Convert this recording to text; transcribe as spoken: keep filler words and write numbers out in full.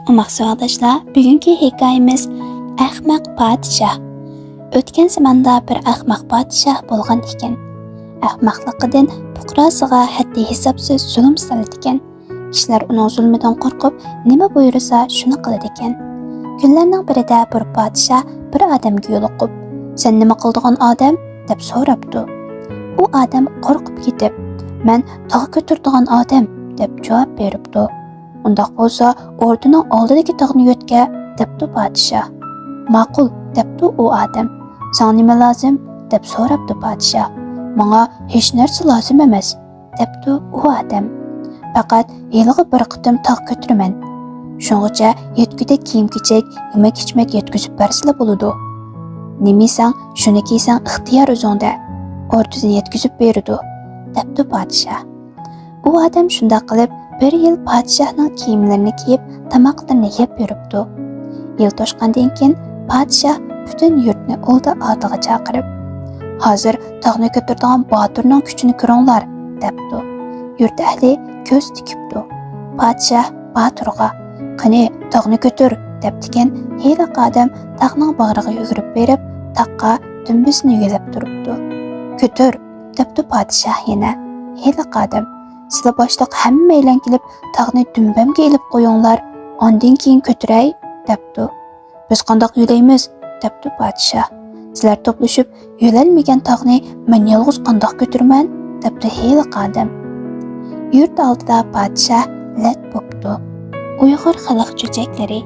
ئوماق ساۋاقداشلار، بۈگۈنكى ھېكايىمىز ئەخمەق پادىشاھ. ئۆتكەن زاماندا بىر ئەخمەق پادىشاھ بولغان ئىكەن. ئەخمەقلىقىدىن پۇقراسىغا ھەددى ھېسابسىز زۇلۇم سالىدىكەن. كىشىلەر ئۇنىڭ زۇلمىدىن قورقۇپ، نېمە بۇيرۇسا، شۇنى قىلىدىكەن. كۈنلەرنىڭ بىرىدە بىر پادىشاھ بىر ئادەمگە يولۇقۇپ، «سەن نېمە قىلىدىغان ئادەم؟» دەپ سوراپتۇ. ئۇ ئادەم قورقۇپ كېتىپ، «مەن تاغ كۆتۈرىدىغان ئادەم» دەپ جاۋاب بېرىپتۇ. «ئۇنداق بولسا، ئوردىنىڭ ئالدىدىكى تاغنى يۆتكە» دەپتۇ پادىشاھ. «ماقۇل» دەپتۇ ئۇ ئادەم. «ساڭا نېمە لازىم؟» دەپ سوراپتۇ پادىشاھ. «ماڭا ھېچ نەرسە لازىم ئەمەس» دەپتۇ ئۇ ئادەم. «پەقەت يىلىغا بىر قېتىم تاغ كۆتۈرىمەن. شۇڭغىچە يەتكۈدەك كىيىم-كېچەك، يېمەك-ئىچمەك يەتكۈزۈپ بەرسىلە بولىدۇ. نېمە يېسەڭ، شۇنى كىيسەڭ ئىختىيار ئۆزۈڭدە. ئوردىدىن يەتكۈزۈپ بېرىدۇ» دەپتۇ پادىشاھ. ئۇ ئادەم شۇنداق قىلىپ، بىر يىل پادىشاھنىڭ كىيىملىرىنى كىيىپ، تاماقلىرىنى يەپ يۈرۈپتۇ. يىل توشقاندىن كېيىن پادىشاھ پۈتۈن يۇرتنى ئۇلدا ئاتىغا چاقىرىپ، «ھازىر تاغنى كۆتۈرىدىغان باتۇرنىڭ كۈچىنى كۆرۈڭلار» دەپتۇ. يۇرت ئەھلى كۆز تىكىپتۇ پادىشاھ باتۇرغا. «قېنى، تاغنى كۆتۈر» دەپتىكەن. ھېلىقى ئادەم تاغنىڭ باغرىغا يۈگۈرۈپ بېرىپ، تاغقا دۈمبىسىنى يۆلەپ تۇرۇپتۇ. «كۆتۈر» دەپتۇ پادىشاھ يەنە. ھېلىقى ئادەم، «سىلەر باشلىق ھەممەيلەن كېلىپ، تاغنى دۈمبەمگە ئېلىپ قويۇڭلار، ئاندىن كېيىن كۆتۈرەي» دەپتۇ. «بىز قانداق يۆلەيمىز؟» دەپتۇ پادىشاھ. «سىلەر توپلىشىپ يۆلەلمىگەن تاغنى مەن يالغۇز قانداق كۆتۈرىمەن؟» دەپتۇ ھېلىقى ئادەم. يۇرت ئالدىدا پادىشاھ لەت بوپتۇ. ئۇيغۇر خەلق چۆچەكلىرى.